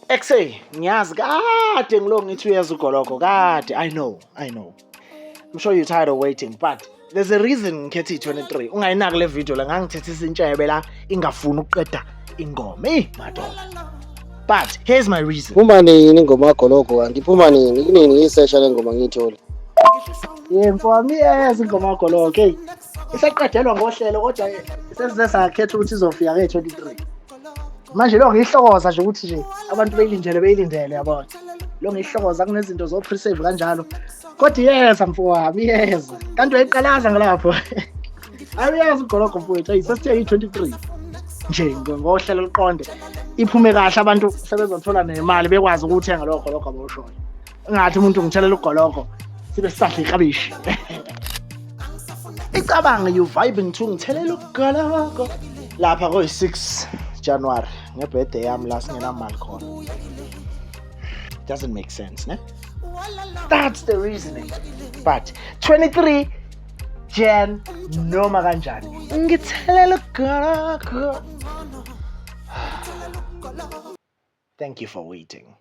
Ekse, ngiyazi kade ngilo ngithi uyeza ugologo kade. I know, I know. I'm sure you're tired of waiting, but there's a reason ngikhethe i-23. Ungayinaki le video la ngangithethisa intshebe la ingafuni ukuqeda ingoma. Ey, madoda. But here's my reason. Iphuma nini ingoma kagologo kanti iphuma nini? Kunini ngiyisesha le ngoma ngiyithole? Ye mfowami iyeza ingoma kagologo. Hey, isaqedelwa ngohlelo kodwa sesize sakhetha ukuthi izofika ke-23. Manje lo ngiyihlokoza nje ukuthi nje abantu beyilindele beyilindele yabona. Lo ngiyihlokoza kunezinto zo pre-save kanjalo. Kodwa iyeza mfowami iyeza. Kanti uyayiqalaza ngalapho. Ayi uyazi ugologo mfowethu, ayi sesithe yi-23 nje ngohlelo oluqonde iphume kahle abantu sebezothola nemali bekwazi ukuthenga lowo gologo abawushoyo. Ungathi umuntu ngithelela ugologo sibe sisadla iklabishi. Icabange you vibing to ngithelela ugologo lapha koyi-6 January ngebirthday yami la singenamali khona. Doesn't make sense, ne? That's the reasoning. But 23 Jan noma kanjani ngithelela ugologo. Thank you for waiting.